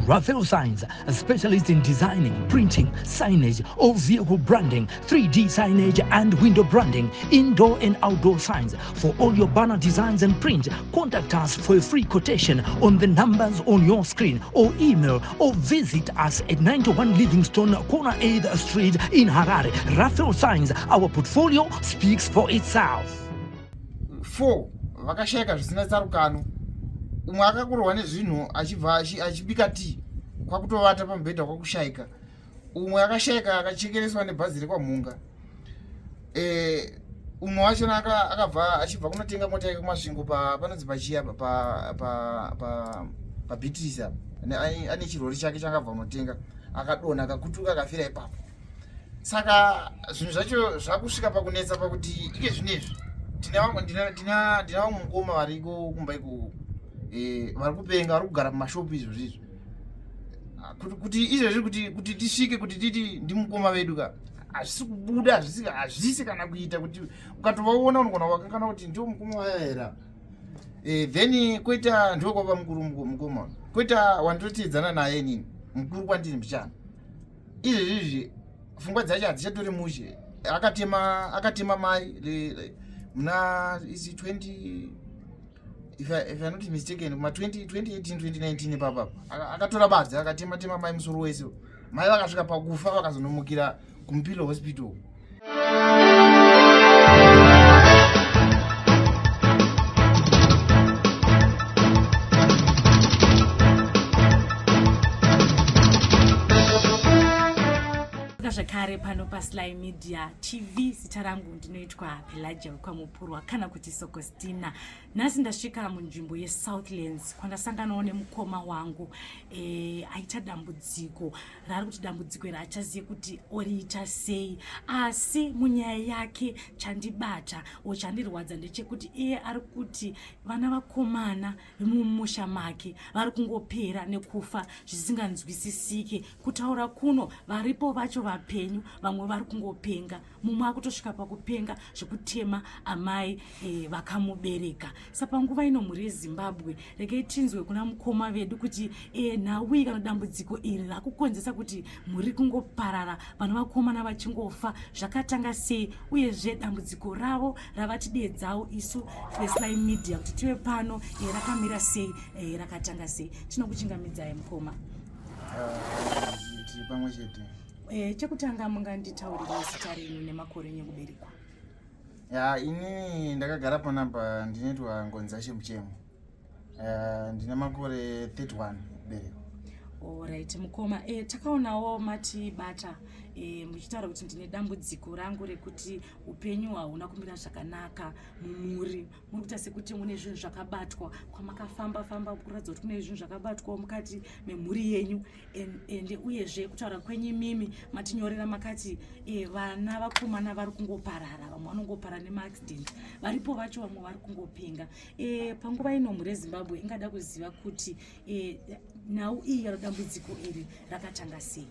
Raphael Signs, a specialist in designing, printing, signage, all vehicle branding, 3D signage and window branding, indoor and outdoor signs. For all your banner designs and print, contact us for a free quotation on the numbers on your screen or email or visit us at 91 Livingstone, corner 8th Street in Harare. Raphael Signs, our portfolio speaks for itself. 4 vakashaika zvisina tsarukano umwe akakurwa nezvinhu achibva achibika tii kwakutovata pamubhedha kwakushaika umwe akashaika akachekereswa nebhazi rekwamhunga eh, umwe wachona akabva achibva kunotenga mota yake kumasvingo panonzi pachiya pabeatrice apa ane chirori chake changabva kunotenga akadonha akakutuka akafira ipapo saka zvinhu zvacho zvakusvika pakunetsa pakuti ike zvinezvi ndina vamwe mukoma variko kumba ikoko eh, vari kupenga vari kugara mumashopu izvo zvizvo ah, kuti izvezvi kuti kuti tisvike kuti titi ndimukoma vedu ka hazvisi kubuda hazvisi kana kuita kuti ukatovaona unogona wakakana kuti ndiwo mukoma vaya here eh, then koita ndiwo kwava mukuru mukoma koita wandinoteedzana naye inini mukuru kwandiri mbichana izvezvi izvi pfungwa dzacho hadzichatori mushe akatema akatema mai muna isi 20 if I, if I'm not mistaken kuma 2018 2019 ipapa akatora badzi akatema tema mai musoro wese mai vakasvika pakufa vakazonomukira kumpilo hospital. Zvakare pano paSly Media TV, zita rangu ndinoitwa Pelagia wekwaMupurwa kana kuti Sokostina. Nhasi ndasvika munzvimbo yeSouthlands kwandasanganawo nemukoma wangu e, aita dambudziko raari kuti dambudziko iri achazive kuti oriita sei asi munyaya yake chandibata o chandirwadza ndechekuti iye ari kuti vana vakomana vemumusha make vari kungopera nekufa zvisinganzwisisike kutaura kuno varipo vacho vapenyu vamwe vari kungopenga mumwe akutosvika pakupenga zvekutema amai e, vakamubereka sa panguva ino mhuri yezimbabwe regai tinzwe kuna mukoma vedu kuti e, nhau iyi kana dambudziko iri rakukonzesa kuti mhuri kungoparara vana vakomana vachingofa zvakatanga sei uyezve dambudziko ravo ravatideedzawo isu vesly media kuti tive pano e, rakamira sei e, rakatanga sei tinokuchingamidzai mukoma ah, tiri pamwe chete Eh, chekutanga munganditaurira zita renyu nemakore enyu ekuberekwa? Ya, ini ndakagara panapa ndinoitwa Ngonzashe Muchemo. Uh, ndine makore 31 ekuberekwa. Alright, mukoma eh, takaonawo matibata eh, muchitaura kuti ndine dambudziko rangu rekuti upenyu hauna kumira zvakanaka mumhuri muri kuita sekuti mune zvinhu zvakabatwa kwamakafamba famba kuratidza kuti kune zvinhu zvakabatwawo mukati memhuri yenyu ende uyezve kutaura kwenyu imimi matinyorera makati e, vana vakomana vari kungoparara vamwe vanongoparara nemaaccident varipo vacho vamwe vari kungopenga e, panguva ino mhuri yezimbabwe ingada kuziva kuti e, nhau iyi yaro dambudziko iri rakatanga sei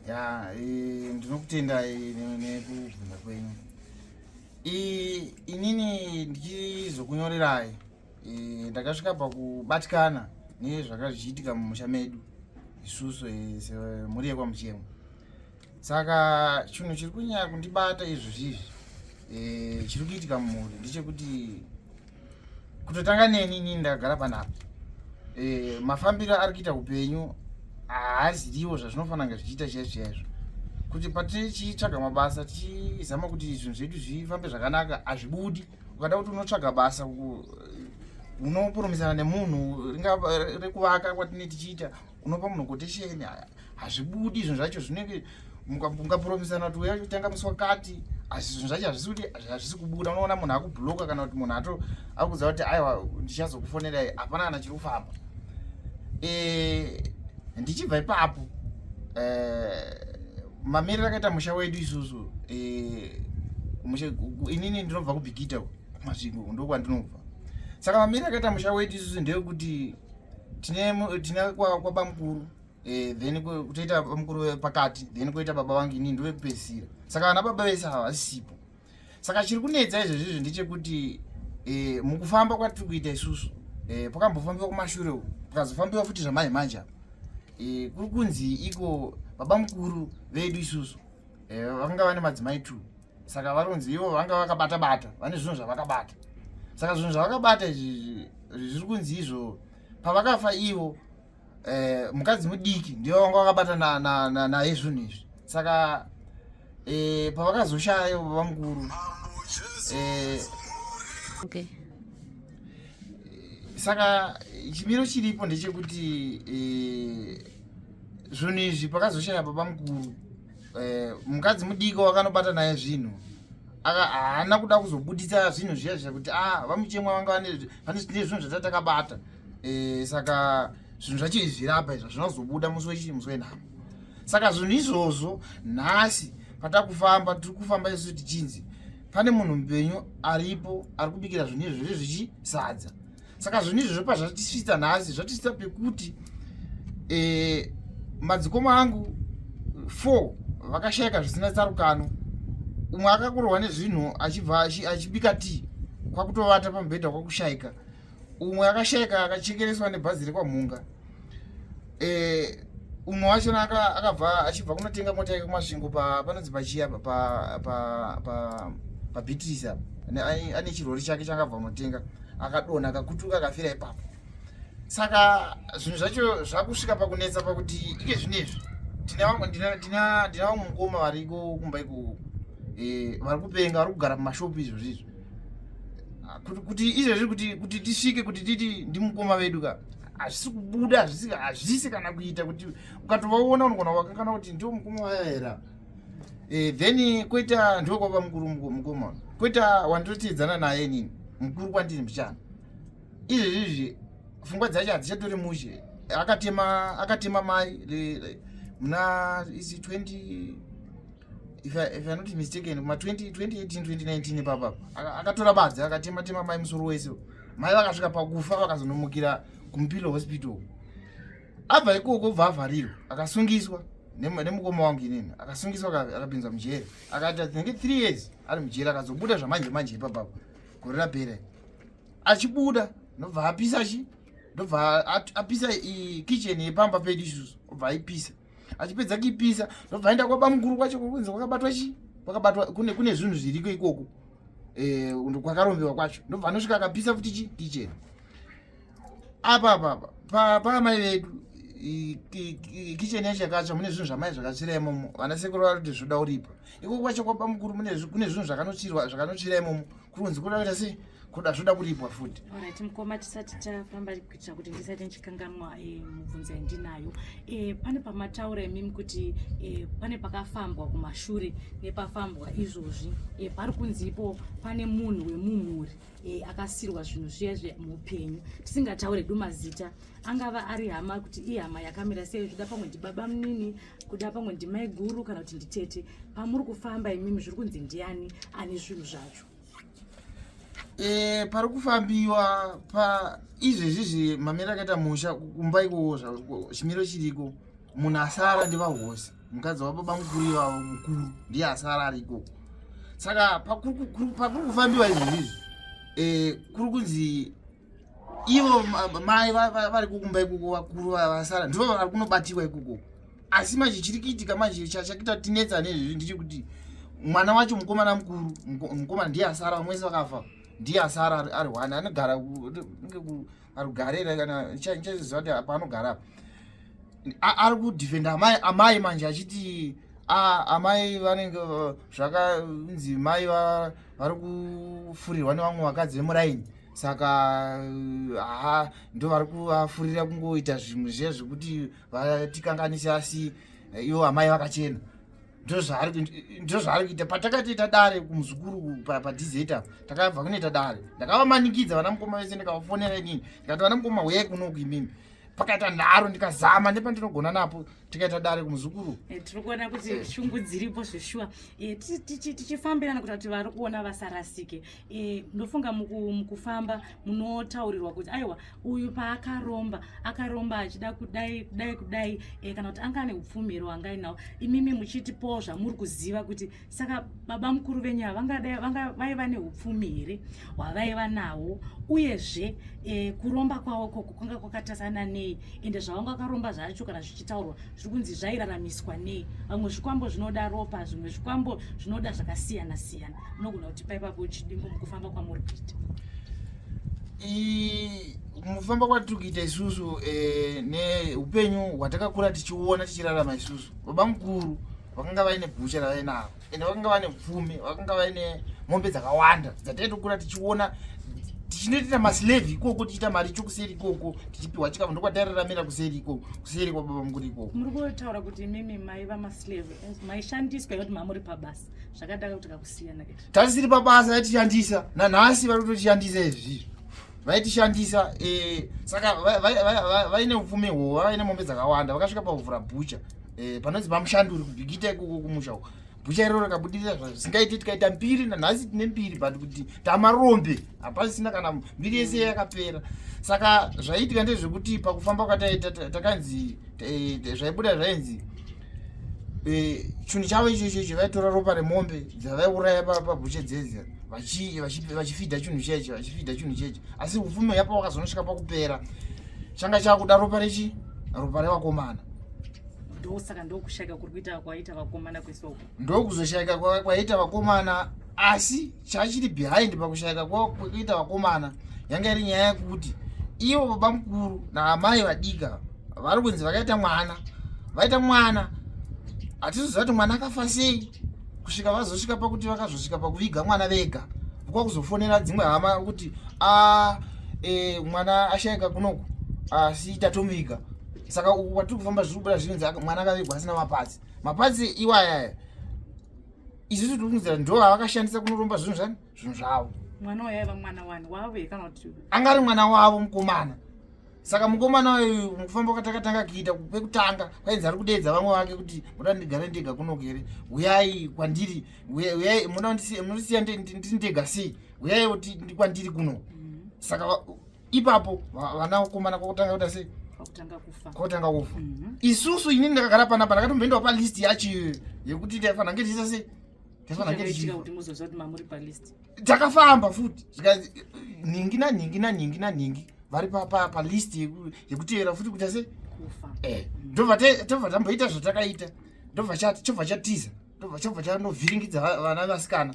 ya e, ndinokutendai nekubvunza kwenyu inini ndichizokunyorerai e, ndakasvika pakubatikana nezvaka zvichiitika mumusha medu isusu e, semhuri yekwamuchemwa saka chinhu chiri kunyanya kundibata izvozvi izvi e, chiri kuitika mumhuri ndechekuti kutotanga neni inini ndakagara panapa e, mafambiro ari kuita upenyu haaziriwo zvazvinofanira kunge zvichiita chaizvo chaizvo kuti patichitsvaga mabasa tichizama kuti zvinhu zvedu zvifambe zvakanaka hazvibudi ukada kuti unotsvaga basa unopurumisana nemunhu ringava rekuvaka kwatine tichiita unopa munhu quotation hazvibudi zvinhu zvacho zvinenge mukapuromisana kuti uya tanga musi wakati asi zvinhu zvacho hazvisi kuti hazvisi kubuda unoona munhu akubloka kana kuti munhu ato akuudza kuti aiwa ndichazokufonerai hapana kana chiri kufamba e, ndichibva ipapo e, mamiriro akaita musha wedu isusu e, inini ndinobva kubhikita masvingo ndokwandinobva saka mamiriro akaita musha wedu isusu ndeyekuti tine tine kwabamukuru eh, then kutoita bamukuru pakati then koita baba vangu inini ndovekupedzisira saka vana baba vese ava vasisipo saka chiri kunetsa izvezvizvi ndechekuti eh, mukufamba kwatiri kuita isusu Pakambofambiwa kumashure uku, pakazofambiwa futi zvamanje manje apa. Kuri kunzi iko baba mukuru vedu isusu vanga vane madzimai two, saka vari kunzi ivo vanga vakabata bata, vane zvinhu zvavakabata. Saka zvinhu zvavakabata izvi zviri kunzi izvo pavakafa ivo, mukadzi mudiki ndivo vanga vakabata naye zvinhu izvi. Saka pavakazoshaya ivo baba mukuru, saka chimiro chiripo ndechekuti zvinhu izvi pakazoshaya baba mukuru, mukadzi mudiki wakanobata naye zvinhu haana kuda kuzobuditsa zvinhu zviya zviya kuti a vamuchemwa vanga pane zvinhu zvatatakabata. Saka zvinhu zvacho izvi zvirapa izvi zvinozobuda musi wechii, musi wenhamo. Saka zvinhu izvozvo nhasi patakufamba, tiri kufamba isu tichinzi pane munhu mupenyu aripo ari kubikira zvinhu izvozvo zvichi sadza. Saka zvinhu izvozvo pazvatisvitsa nhasi, zvatisvitsa pekuti madzikoma angu four vakashayika zvisina tsarukano. Umwe akakurwa nezvinhu achibva achibika tii, kwakutovata pamubhedha, kwakushayika. Umwe akashayika akachekereswa nebhazi rekwamhunga. Umwe wachona akabva achibva kunotenga mota yake kuMasvingo, panonzi pachiya paBeatrice apa, ane chirori chake changabva kunotenga, akadonha, akakutuka, akafira ipapo. Saka zvinhu zvacho zvakusvika pakunetsa pakuti ike zvinezvi ndina vamwe mukoma variko kumba ikoko, vari kupenga, vari kugara mumashopu izvozvo izvo. Kuti izvezvi kuti tisvike kuti titi ndimukoma vedu ka, hazvisi kubuda, hazvisi kana kuita kuti ukatovaona unogona wakakana kuti ndio mukoma vaya here. Then koita ndo kwava mukuru mukoma, koita wandinoteedzana naye inini, mukuru kwandiri mbichana. Izvezvi izvi pfungwa dzacho hadzichatori mushe. Akatema mai muna isi 20, if I'm not mistaken, kuma 2018 2019 ipapa, akatora badzi akatema tema mai musoro wese. Mai vakasvika pakufa, vakazonomukira kuMpilo Hospital. Abva ikoko bva avharirwa, akasungiswa nemukoma wangu inini, akasungiswa, akapinzwa mujeri, akaita tinenge 3 years ari mujeri. Akazobuda zvamanje manje ipapapo gore rapera. Achibuda ndobva apisa chi ndobva apisa kitchen yepamba pedu isusu, obva aipisa. Achipedza kuipisa ndobva aenda kwabamukuru kwacho kunzi kwakabatwa chi kwakabatwa kune zvinhu zviriko ikoko, kwakarombewa kwacho. Ndobva anosvika akapisa futi chi kitchen. Apa apa paamai vedu, kitchen yacho yakatsva, mune zvinhu zvamai zvakatsvira imomo. Vana sekuru vari kuti zvoda uripa ikoko kwacho kwabamukuru, kune zvinhu zvakanotsvirwa, zvakanotsvira imomo, kuri kunzi kuda kuita sei, kuda zvoda kuripwa futi. Alright mukoma, tisati tafamba, kuitira kuti ndisati ndichikanganwa mubvunzo yandinayo, pane pamataura imimi kuti pane pakafambwa kumashure nepafambwa izvozvi. Pari kunzipo pane munhu wemumhuri akasirwa zvinhu zviya zvemupenyu, tisingataure du mazita, angava ari hama, kuti ihama yakamira sei, zvida pamwe ndibaba munini, kuda pamwe ndimai guru kana kuti nditete. Pamuri kufamba imimi zviri kunzi ndiani ane zvinhu zvacho? Pari kufambiwa pa izvezvizvi, mamiro akaita musha kumba ikoko, chimiro chiriko, munhu asara ndivahosi, mukadzi wababa mukuru ivavo mukuru, ndiye asara ari ikoko. Saka pakuri kufambiwa izvezvizvi, kuri kunzi ivo mai vari kukumba ikoko vakuru vasara ndivo vari kunobatiwa ikoko. Asi manje chiri kuitika manje chakuita tinetsa nezvezvi ndechekuti mwana wacho mukomana mukuru, mukomana ndiye asara, vamwe vese vakafa, ndiye asara ari one. Anogara arugarera kana nchaziva kuti paanogara ari kudefenda amai. Amai manje achiti amai vanenge zvakanzi mai vari kufurirwa nevamwe vakadzi vemuraini, saka ha ndo vari kuvafurira kungoita zvimwe zviya zvekuti vatikanganise, asi ivo amai vakachena. Ndo zvaari kuita. Patakatoita dare kumuzukuru paDZ apa, takabva kunoita dare, ndakavamanikidza vana mukoma vese, ndikavafonera inini, ndikati, "Vana mukoma, huyai kunoku imimi." Pakaita nharo, ndikazama nepandinogona napo, tikaita dare kumuzukuru. Tiri kuona kuti shungu dziripo zveshuwa. Tichifambirana kuita kuti vari kuona vasarasike. Ndofunga mukufamba munotaurirwa kuti aiwa, uyu paakaromba akaromba achida kudai kudai kudai, kana kuti anga ane upfumi here hwanga ainawo. Imimi muchitipowo zvamuri kuziva kuti saka baba mukuru venyu ava vangadai vaiva neupfumi here hwavaiva nahwo, uyezve kuromba kwavo koko kwanga kwakatasana nei, ende zvavanga vakaromba zvacho kana zvichitaurwa zviri kunzi zvairaramiswa nei. Vamwe zvikwambo zvinoda ropa, zvimwe zvikwambo zvinoda zvakasiyana siyana. Unogona kutipa ipapo chidimbu mukufamba kwamuri kuita? Mukufamba kwatiri kuita isusu, neupenyu hwatakakura tichiona tichirarama isusu, baba mukuru vakanga vaine bhucha ravainaro, ende vakanga vane pfumi, vakanga vaine mombe dzakawanda dzataitokura tichiona tichinoitira maslave ikoko, tichiita mari chokuseri ikoko, tichipiwa chikafu. Ndokwatairaramira kuseri ikoko, kuseri kwababa mukuru ikoko. Muri kutaura kuti imimi maiva maslave, maishandiswa kuti mamuri pabasa zvakadaka kuti kakusiyana iri? Tatisiri pabasa, vaitishandisa. Nanhasi vari kutotishandisa izvi, vaitishandisa. Saka vaine upfumi hwohwa, vaine mombe dzakawanda. Vakasvika pakuvhura bhucha, panonzi paMushanduri kuBhigita ikoko kumusha uko. Bhucha iroro rakabudirira zvisingaiti, tikaita mbiri. Nanhasi tine mbiri, but kuti tamarombe hapasisina kana mbiri, yese yakapera. Saka zvaiitika ndezvekuti pakufamba kwataita takanzi zvaibuda zvainzi chinhu chavo ichocho icho, vaitora ropa remombe dzavaiuraya pabhuche dzedzi, vachifidha chinhu chechi, vachifidha chinhu chechi. Asi upfumi yapa wakazonosvika pakupera, changa chakuda ropa rechi, ropa revakomana. Ndosaka ndokushayika kuri kuita kwaita vakomana kwese uko. Ndokuzoshayika kwaita vakomana. Asi chachiri behind pakushayika kwekuita vakomana yanga iri nyaya yekuti ivo baba mukuru naamai vadika vari kunzi vakaita mwana. Vaita mwana, hatizoziva kuti mwana akafa sei, kusvika vazosvika pakuti vakazosvika pakuviga mwana vega, kwakuzofonera dzimwe hama kuti a mwana ashayika kunoku, asi tatomuviga. Saka uku kwatiri kufamba zviri kubuda zvinonzi mwana akavigwa asina mapatsi. Mapatsi iwayaya isusu tiri kunzira ndo avakashandisa kunoromba zvinhu zvani, zvinhu zvavo. Mwana uyu aiva mwana wani, wavo here kana kuti? Anga ari mwana wavo mukomana. Saka mukomana uyu mukufamba kwatakatanga kuita pekutanga kwainzi ari kudeedza vamwe vake kuti muda ndigare ndega kunoku here? Uyai kwandiri, uyai. Muda munondisiya ndiri ndega sei? Uyai kuti kwandiri kuno. Saka ipapo vana vakomana kwakutanga kuita sei? Kwakutanga kufa. Kwakutanga kufa. Isusu, inini ndakagara panapa, ndakatomboendawo palist yacho iyoyo yekuti ndaifanira nge ndichiita sei, ndaifanira nge Zvakaitika ndichifa. kuti muzoziva kuti mamuri palist? Takafamba futi, zvikanzi nhingi nanhingi nanhingi nanhingi vari palist yekutevera futi kuita sei? Kufa. Ndobva tamboita zvatakaita, ndobva chobva chatiza, ndobva chobva chanovhiringidza vana vasikana.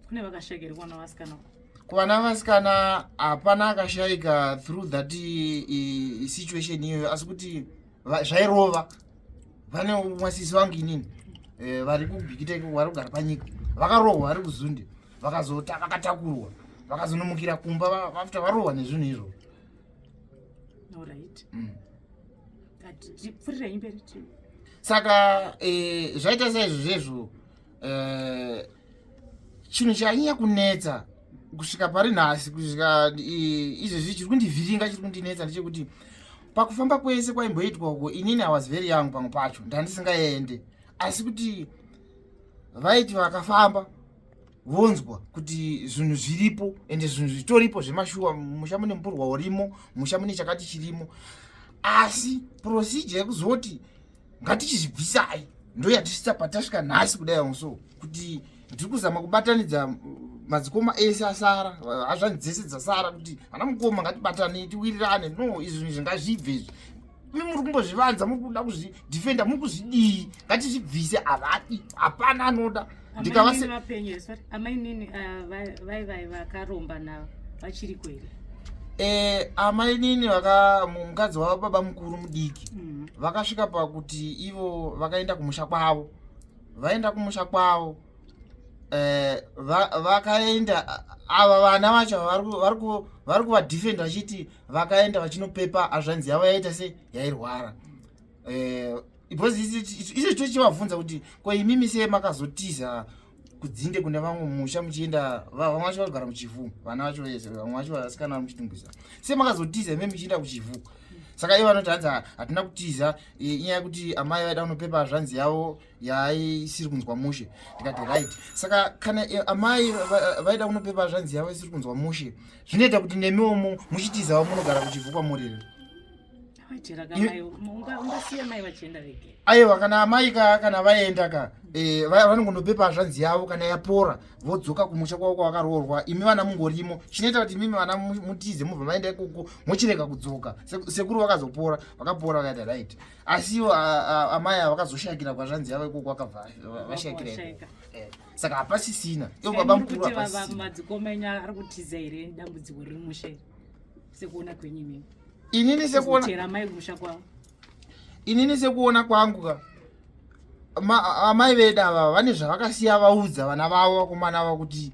Kune vakashayika here kuvana vasikana? Kuvana vasikana hapana akashayika through that situation iyoyo, asi kuti zvairova vane mwasisi vangu inini, vari kuBhikita ikoko, vari kugara panyika, vakarohwa vari kuzunde, vakazota vakatakurwa, vakazonomukira kumba after varohwa nezvinhu izvo. Alright. Tipfurirei mberi. Saka zvaita saizvozvezvo. Chinhu chanyanya kunetsa kusvika pari nhasi, kusvika izvezvi, chiri kundivhiringa, chiri kundinetsa ndechekuti pakufamba kwese kwaimboitwa uko, inini I was very young pamwe pacho, ndandisingaende, asi kuti vaiti vakafamba vonzwa kuti zvinhu zviripo, ende zvinhu zvitoripo zvemashuwa. Musha mune mupurwa urimo, musha mune chakati chirimo, asi procedure yekuzoti ngatichizvibvisai ndo yatisvitsa patasvika nhasi kudai. So kuti ndiri kuzama kubatanidza madzikoma ese asara, hazvanzi dzese dzasara, kuti vana mukoma ngatibatane, tiwirirane. No, izvi zvinhu zvingazvibve izvi, imi muri kumbozvivanza, muri kuda kuzvidefenda, muri kuzvidii? Ngatizvibvise. Havadi, hapana anoda. Ndikavase vapenyu here? Sorry, amainini vai vakaromba navo vachiriko here? Amainini vaka mukadzi wavo baba mukuru mudiki vakasvika pakuti ivo vakaenda kumusha kwavo. Vaenda kumusha kwavo, vakaenda ava vana vacho vari kuvadefenda vachiti vakaenda vachinopepa hazvanzi yavo yaita sei, yairwara. Because icho tochivabvunza kuti ko imimi sei makazotiza kudzinde kune vamwe musha muchienda? Vamwe vacho vari kugara muChivhu, vana vacho vese, vamwe vacho vasikana vari muChitungwiza. Sei makazotiza ime muchienda kuChivhu? Saka ivo vanoti hanzi hatina kutiza, inyaya yekuti amai vaida kunopepa hazvanzi yavo yaisiri kunzwa mushe. Ndikati right, saka kana amai vaida kunopepa hazvanzi yavo isiri kunzwa mushe, zvinoita kuti nemiwo muchitizawo munogara kuchivhu kwamuri. Aiwa, kana amai ka kana vaenda ka, vanongonopepa hazvanzi yavo, kana yapora vodzoka kumusha kwavo kwavakaroorwa. Imi vana mungorimo. Chinoita kuti imimi vana mutize mubva maenda ikoko mochirega kudzoka. Sekuru vakazopora, vakapora, vakaita right, asi ivo amai ava vakazoshayikira kwazvanzi yavo ikoko, vakabva vashayikira ikoko. Saka hapasisina ivo baba mukuru. Hapasisina. Madzikoma enyu ari kutiza here dambudziko riri musha iri, sekuona kwenyu imimi? Inini sekuona Kuzotera amai kumusha kwavo. Inini sekuona kwangu ka, amai vedu ava vane zvavakasiya vaudza vana vavo vakomana vavo kuti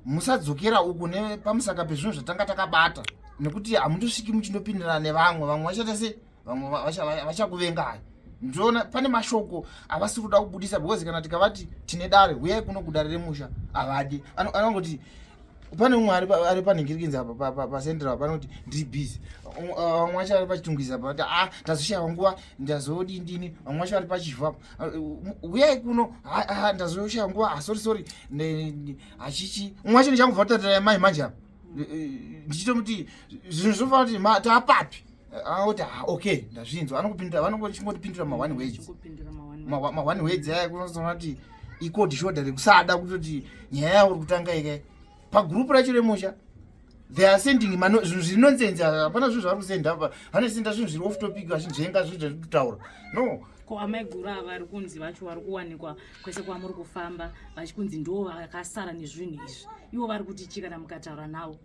musadzokera uku nepamusaka pezvinhu zvatanga takabata, nekuti hamutosviki muchindopindirana nevamwe. Vamwe vachaita se vamwe vachakuvengai. Ndiona pane mashoko avasiri kuda kubudisa, because kana tikavati tine dare, huyai kuno kudare remusha, havadi. Anongoti pane umwe ari panhingirikinzi apa pasendera, panoti ndiri busy. Vamwe vacho vari paChitungwiza, pati a ndazoshaya nguva, ndazodii ndini. Vamwe vacho vari paChivhu apa, uyai kuno, ndazoshaya nguva, ah, sorry, sorry, hachichi. Umwe wacho ndichangobva kutatiraya mai manje apa, ndichitomuti zvinhu zvinofanira kuti taapapi. Anoti, ah, okay, ndazvinzwa. Anokupindura, vanongotipindura ma-one words. Chingopindura ma-one. Ma-one words aya kunozoona kuti icold shoulder rekusada kutoti nyaya yavo uri kutanga ike pagurupu racho remusha. They are sending zvinhu zviri nonsense. Hapana zvinhu zvavari kusenda apa. Vanosenda zvinhu zviri off topic, vachinzvenga zvinhu zviri kutaura no. Ko amai guru ava vari kunzi vacho vari kuwanikwa kwese kwamuri kufamba vachikunzi ndo vakasara nezvinhu izvi, ivo vari kuti chii kana mukataura navo?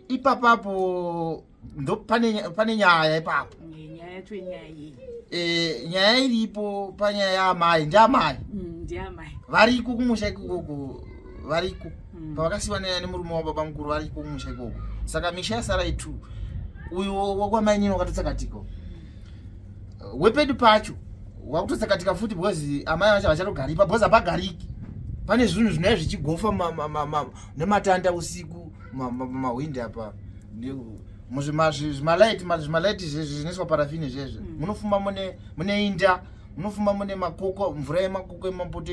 Ipapapo ndo pane nyaya ipapo. Nyaya yacho inyaya yei? Nyaya iripo panyaya yaamai, ndiamai. Ndiamai. Variko kumusha ikokoko, variko. Pavakasiwa nemurume wababa mukuru, variko kumusha ikoko. Saka misha yasara itu uyu wakwamainini wakatotsakatika, wepedu pacho wakutotsakatika futi, because amai vacho havachatogaripa, because hapagariki. Pane zvinhu zvinouya zvichigofa nematanda usiku, mahwindi apa, zvimalaiti zvinoiswa parafini zvezvo. Munofuma mune inda, munofuma mune makoko, mvura yemakoko emapoto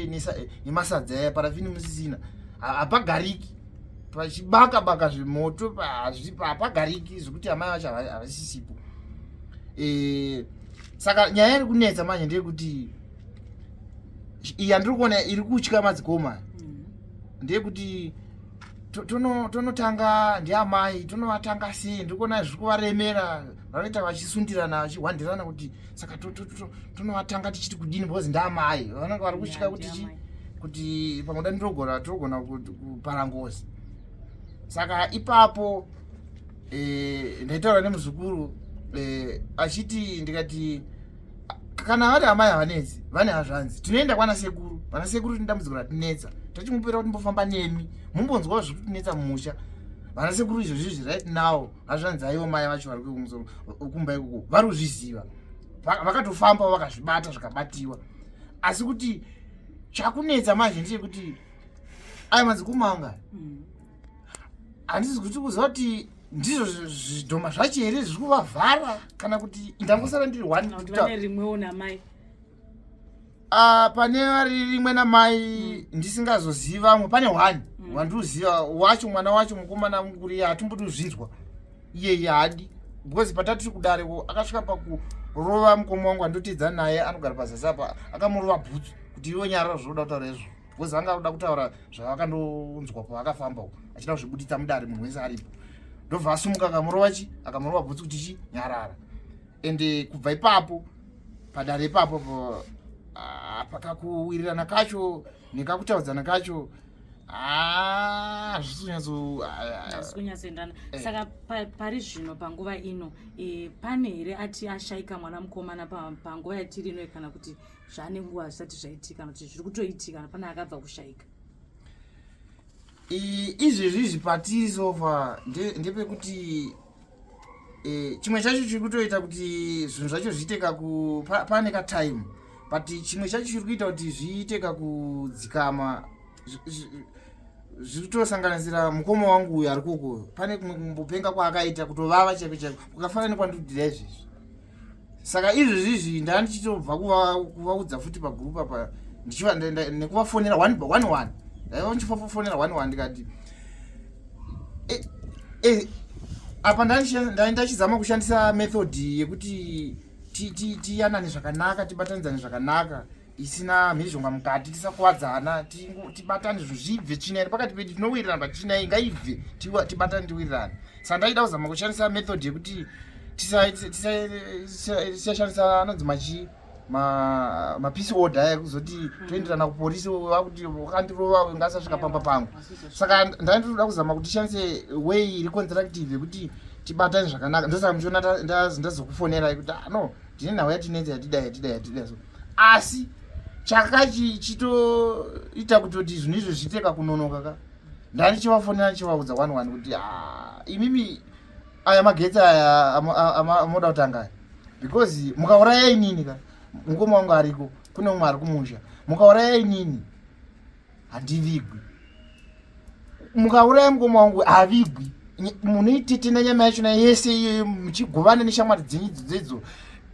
nemasadza aya, parafini musisina. Hapagariki, pachibaka baka zvimoto, hapagariki zvekuti amai vacho havasisipo. Saka nyaya iri kunetsa manje ndeyekuti iyi yandiri kuona iri kutya madzikoma ndeyekuti tonotanga ndiamai, tonovatanga sei? Ndiri kuona zviri kuvaremera, vanoita vachisundirana, vachihwandirana kuti saka tonovatanga tichiti kudini, because ndaamai vanenge vari kutya kuti kuti pamwe ndogona togona kupara ngozi. Saka ipapo ndaitaura nemuzukuru, achiti, ndikati kana vari amai havanetsi, vane hazvanzi, tinoenda kwana sekuru. Vana sekuru, tine dambudziko ratinetsa, tachimupera kuti mbofamba nemi mumbonzwawo zviri kutinetsa mumusha. Vana sekuru izvozvizvi right now, hazvanzi aiwo mai vacho vari kumusoro kumba ikoko vari kuzviziva, vakatofamba vakazvibata zvikabatiwa. Asi kuti chakunetsa manje ndechekuti aya madzikoma handisi kuti kuziva kuti ndizvo zvidhoma zvacho here zviri kuvavhara, kana kuti ndangosara ndiri one. Kana kuti vane rimwewo namai? Ah, pane vari rimwe namai ndisingazozivi vamwe. Pane one wandinoziva wacho, mwana wacho mukomana mukuru, iye hatimbodi kuzvinzwa, iyeye haadi, because patatiri kudare akasvika pakurova mukoma wangu andotedza naye, anogara pazasi apa, akamurova bhutsu kuti iwe nyarara zvoda kutaura izvo, because anga kuda kutaura zvavakandonzwa pavakafamba uko, achida kuzvibuditsa mudare munhu wese aripo. Ndobva asumuka akamurova chi akamurova bhutsu kuti chi nyarara. Ende kubva ipapo padare ipapo pakakuwirirana kacho nekakutaudzana kacho, hazvisi kunyatso Hazisi kunyatsoenderana. Saka pari zvino, panguva ino, pane here ati ashayika mwana mukomana panguva yatiri ino, kana kuti zvane nguva zvisati zvaitika, kana kuti zviri kutoitika, kana pane akabva kushayika? Izvezvi izvi patiri so far ndepekuti chimwe chacho chiri kutoita kuti zvinhu zvacho zviite kaku pane katime, but chimwe chacho chiri kuita kuti zviite kakudzikama. Zviri kutosanganisira mukoma wangu uyu ari kuko, pane kumwe kumbopenga kwaakaita kutovava chaiko chaiko kukafanana nekwandikudira izvezvi. Saka izvezvi izvi ndaa ndichitobva kuvaudza futi pagurupu apa nekuvafonera one one one, ndaiva ndichivafonera one one ndikati apa ndachizama kushandisa method yekuti tiyanane zvakanaka, tibatanidzane zvakanaka, isina mhirizhonga mukati, tisakuwadzana, tibatane, zvinhu zvibve, tsvina iri pakati pedu tinowirirana, but tsvina iyi ngaibve, tibatane, tiwirirane. Saka ndaida kuzama kushandisa method yekuti tisashandisa anonzi machi mapeace order aya ekuzoti toenderana kupolisi, vakuti wakandirova ngasasvika pamba pangu. Saka ndaitoda kuzama kuti tishandise way iri constructive yekuti tibatane zvakanaka. Ndosaka muchiona ndazokufonerai kuti, ah, no, tine nhau yatinetsa, yatidai, yatidai, yatidai. So asi chakachitoita kutoti zvinhu izvo zviite kakunonoka ka, ndandichivafonera ndichivaudza one one kuti, ah, imimi aya magetsi aya amoda kutanga aya, because mukauraya inini ka, mukoma wangu ariko, kune umwe ari kumusha, mukauraya inini handivigwi, mukauraya mukoma wangu havigwi, munoitetena nyama yachona yese iyoyo muchigovana neshamwari dzenyu idzodzo.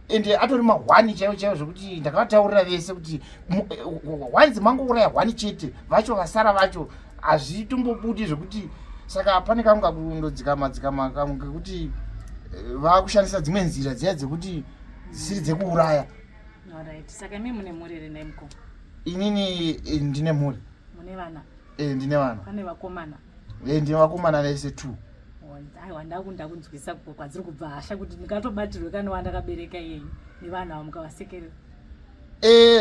Ende atori mahwani chaivo chaivo, zvekuti ndakavataurira vese kuti wanzi mangouraya hwani chete, vacho vasara vacho hazvitombobudi zvekuti. Saka pane kamwe kakundodzikama dzikama kamwe kekuti vakushandisa dzimwe nzira dziya dzekuti dzisiri dzekuuraya. Alright. Saka imi mune mhuri here naimko? Inini ndine mhuri. Mune vana? Ndine vana. Pane vakomana? Ndine vakomana vese two. Aiwa, ndakunzwisa kwadziri kubva hasha kuti ndingatobatirwe kana wandakabereka iyeyu nevanhu ava mukavasekerera.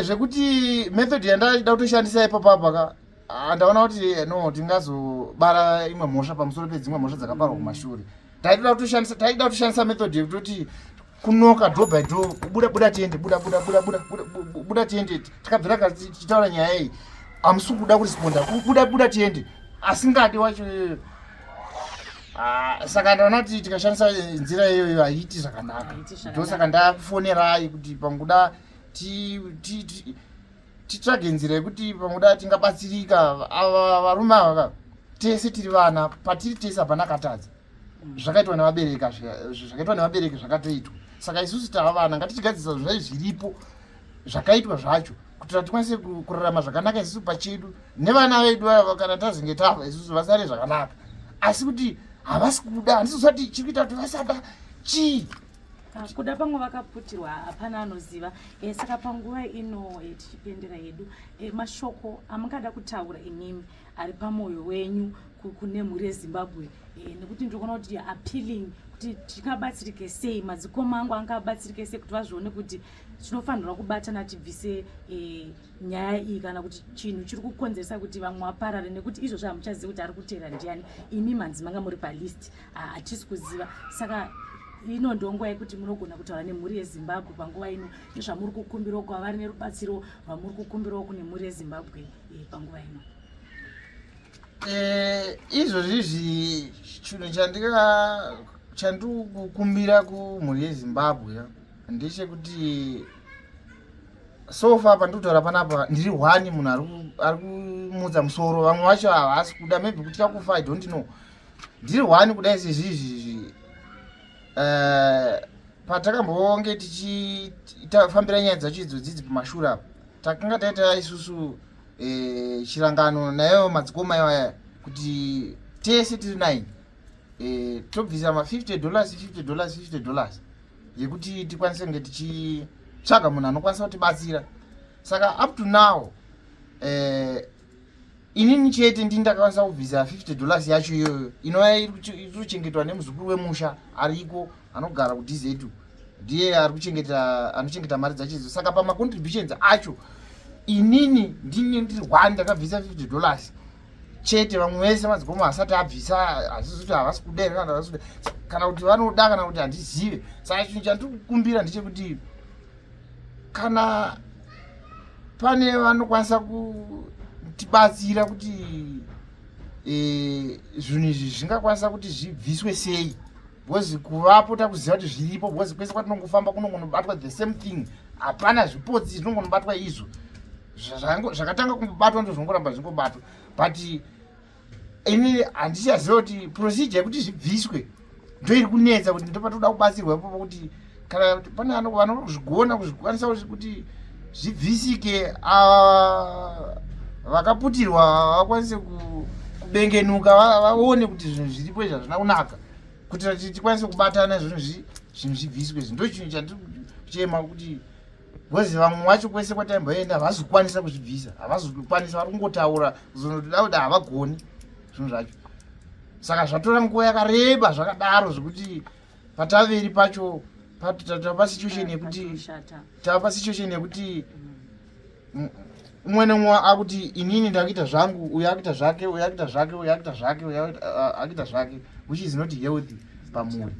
Zvekuti method yandaida kutoshandisa ipapapa ka, ah, ndaona kuti no, tingazobara imwe mhosva pamusoro pedzimwe mhosva dzakaparwa kumashure. Taida kutoshandisa method yekutoti kunoka door by door, buda buda tiende, buda buda buda buda buda buda tiende, takabvira kare tichitaura nyaya iyi, hamusi kuda kuresponda, buda buda tiende, asingadi wacho. Ah, saka ndaona kuti tikashandisa nzira iyoyo haiiti zvakanaka. Haiiti zvakanaka. Ndosaka ndakufonerai kuti panguda titsvage nzira yekuti panguda tingabatsirika. Ava varume ava ka, tese tiri vana, patiri tese hapana katadza. Zvakaitwa nevabereki, zvakaitwa nevabereki zvakatoitwa. Saka isusu tava vana, ngatichigadzirisa zvai zviripo zvakaitwa zvacho kuitira tikwanise kurarama zvakanaka isusu pachedu nevana vedu ava. Kana tazinge tafa isusu, vasare zvakanaka. Asi kuti havasi kuda, handisi kuti chiri kuita kuti vasada chii. Ah, kuda pamwe vakaputirwa, hapana anoziva. Saka panguva ino tichipendera yedu, mashoko amungada kutaura imimi ari pamwoyo wenyu kune mhuri yeZimbabwe, nekuti ndiri kuona kuti appealing kuti tingabatsirike sei, madzikoma angu angabatsirike sei kuti vazvione kuti tinofanirwa kubatana tibvise nyaya iyi, kana kuti chinhu chiri kukonzeresa kuti vamwe vaparare, nekuti izvozvo hamuchazivi kuti ari kuteera ndiani. Imi manzi manga muri palist, hatisi kuziva. Saka ino ndonguva yekuti munogona kutaura nemhuri yeZimbabwe panguva ino, nezvamuri kukumbirawo kwavari, nerubatsiro rwamuri kukumbirawo kune mhuri yeZimbabwe panguva ino. Izvozvi izvi chinhu chandiri kukumbira kumhuri yeZimbabwe ndechekuti so far pandiri kutaura panapa ndiri hwani munhu ari kumutsa musoro. Vamwe vacho havasi kuda, maybe kutya kufa, I don't know. Ndiri hwani kudai sezvizvizvi, patakambonge tichifambira nyaya dzacho idzo dzidzi pamashure apa, takanga taita isusu chirangano naivo madzikoma iwaya kuti tese tiri 9 tobvisa ma$50, $50, $50 yekuti tikwanise kunge tichitsvaga munhu anokwanisa kutibatsira. Saka up to now inini chete ndini ndakwanisa kubvisa $50 yacho iyoyo, inova iri kuchengetwa nemuzukuru wemusha ariko anogara kuDZ, ndiye ari kuchengeta, anochengeta mari dzacho idzo. Saka pamacontributions acho inini ndini ndiri one ndakabvisa $50 chete. Vamwe vese madzikoma asati abvisa, hazvisi kuti havasi kuda here kana havasi kuda, kana kuti vanoda, kana kuti handizive. Saka chinhu chandiri kukumbira ndechekuti kana pane vanokwanisa kutibatsira kuti zvinhu izvi zvingakwanisa kuti zvibviswe sei, because kuvapo takuziva kuti zviripo, because kwese kwatinongofamba kunongonobatwa the same thing, hapana zvipotsi zvinongonobatwa izvo. Zvakatanga kungobatwa ndo zvongoramba zvingobatwa, but Ini handichaziva kuti procedure yekuti zvibviswe ndoiri kunetsa, kuti ndopatoda kubatsirwa ipopo, kuti kana pane vanozvigona kuzvikwanisa kuti zvibvisike, vakaputirwa vakwanise kubengenuka, vaone kuti zvinhu zviripo izvi hazvina kunaka, kuti tikwanise kubatana, zvinhu zvibviswe. Izvi ndo chinhu chandiri kuchema, kuti because vamwe vacho kwese kwataimboenda havazokwanisa kuzvibvisa, havazokwanisa, vari kungotaura kuzonotoda kuti havagoni zvinhu zvacho. Saka zvatora nguva yakareba zvakadaro, zvekuti pataveri pacho tapa situation yekuti umwe neumwe akuti inini ndakuita zvangu, uyo akuita zvake, uyo akuita zvake, uyo akuita zvake, uyo akuita zvake, which is not healthy pamuri.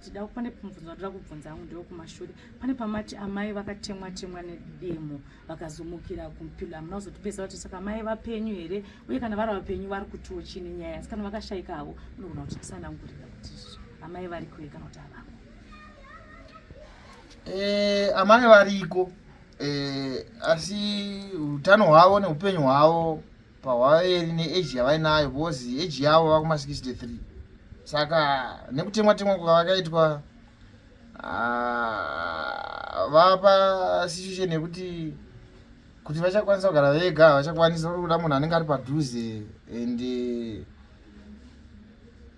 Tida pane mubvunzo watoda kubvunza hangu ndewekumashure. Pane pamati amai vakatemwa temwa nedemo vakazomukira kumupilo. Hamuna kuzotipesa kuti saka amai vapenyu here, uye kana vari vapenyu vari kutiwo chii nenyaya? Asi kana vakashayika havo, unogona kuti tisanangurira kuti amai variko here kana kuti havako? Amai variko, asi utano hwavo neupenyu hwavo pahwaveri neage yavainayo, because age yavo vakuma 63, saka nekutemwa temwa kwavakaitwa, vapa situation yekuti kuti vachakwanisa kugara vega havachakwanisa. Uri kuda munhu anenge ari padhuze, and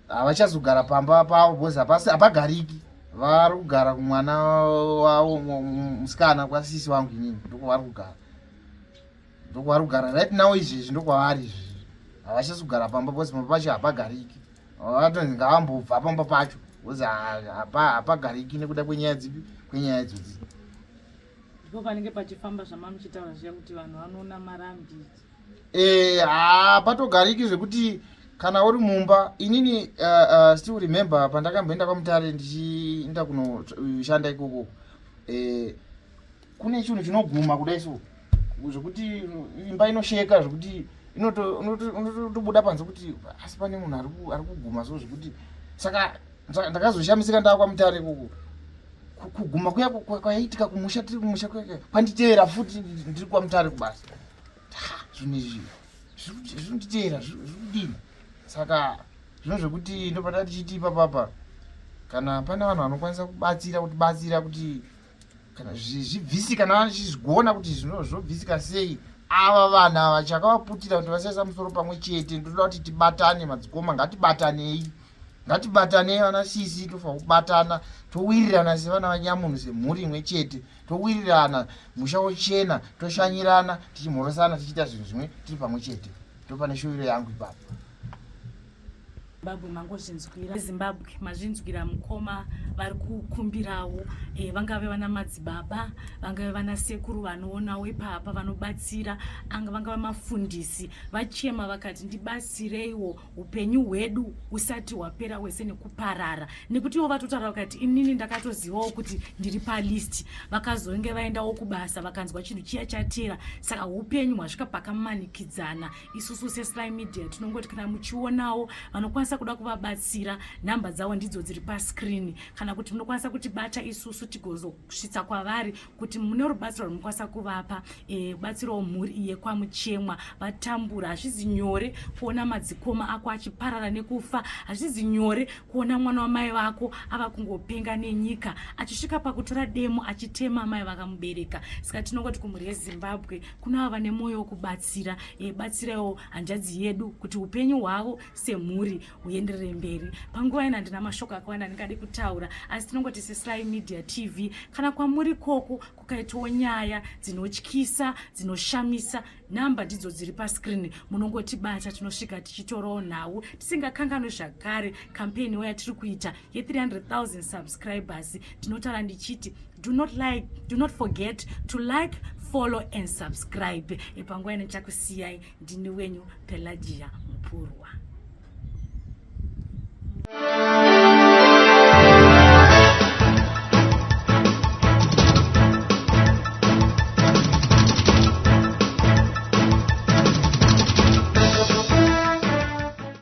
havachazogara pamba pavo because hapagariki. Vari kugara kumwana wavo musikana, kwasisi wangu inini, ndokwavari kugara, ndokwavari kugara right now izvezvi, ndokwavari izvezvi. Havachasi kugara pamba because pamba pacho hapagariki. Vatonzi ngavambobva pamba pacho because hapagariki nekuda kwenyaya dzipi, kwenyaya idzodzi. Ndipo panenge pachifamba zvamamuchitaura zviya kuti vanhu vanoona marambi. Hapatogariki zvekuti kana uri mumba. Inini still remember pandakamboenda kwaMutare ndichienda kunoshanda ikoko, kune chinhu chinoguma kudai so zvekuti imba inosheka, zvekuti inotobuda panze kuti asi pane munhu ari kuguma so, zvekuti saka ndakazoshamisika ndava kwaMutare ikoko, kuguma kuya kwaiitika kumusha, tiri kumusha kuya, kwanditeera futi ndiri kwaMutare kubasa. Zvinhu izvi zvinonditeera, zviri kudini? Saka zvino zvekuti ndopata tichiti ipapapa, kana pane vanhu vanokwanisa kubatsira, kutibatsira kuti kana zvibvisi, kana vachizvigona kuti zvobvisika sei, ava vanhu ava chakavaputira kuti vasaisa musoro pamwe chete. Ndoda kuti tibatane, madzikoma, ngatibatanei, ngatibatanei vana sisi, tofanira kubatana, towirirana sevana vanyamunhu, semhuri imwe chete, towirirana, musha wochena, toshanyirana, tichimhorosana, tichiita zvinhu zvimwe tiri pamwe chete. Ndopane shuviro yangu ipapo. Zimbabwe mangozvinzwira, Zimbabwe mazvinzwira, mukoma vari kukumbirawo vangave vana madzibaba, vangave vana sekuru vanoonawo ipapa vanobatsira, anga vangava mafundisi. Vachema vakati ndibatsireiwo upenyu hwedu usati hwapera wese nekuparara, nekuti ivo vatotaura vakati inini ndakatozivawo kuti ndiri palist. Vakazonge vaendawo kubasa vakanzwa chinhu chiya chatera. Saka upenyu hwasvika pakamanikidzana. Isusu seSly Media tinongoti kana muchionawo vanokwanisa kuda kuvabatsira, nhamba dzavo ndidzo dziri pascreen, kana kuti munokwanisa kutibata isusu tigozosvitsa kwavari kuti mune rubatsiro rwamunokwanisa kuvapa. Batsirawo mhuri yekwaMuchemwa, vatambura. Hazvizi nyore kuona madzikoma ako achiparara nekufa. Hazvizi nyore kuona mwana wamai vako ava kungopenga nenyika, achisvika pakutora demo achitema mai vakamubereka. Saka tinongoti kumhuri yeZimbabwe, kuna vane mwoyo wekubatsira, batsiraiwo hanzvadzi yedu kuti upenyu hwavo semhuri huenderere mberi. Panguva ino handina mashoko akawanda andingade kutaura, asi tinongoti seSly Media TV, kana kwamuri koko kukaitawo nyaya dzinotyisa, dzinoshamisa, nhamba ndidzo dziri pascreen, munongotibata, tinosvika tichitorawo nhau. Tisingakanganwe zvakare campaign yatiri kuita ye300 000 subscribers. Ndinotaura ndichiti do not forget to like, follow and subscribe. Panguva ino ndichakusiyai, ndini wenyu Pelagia Mupurwa.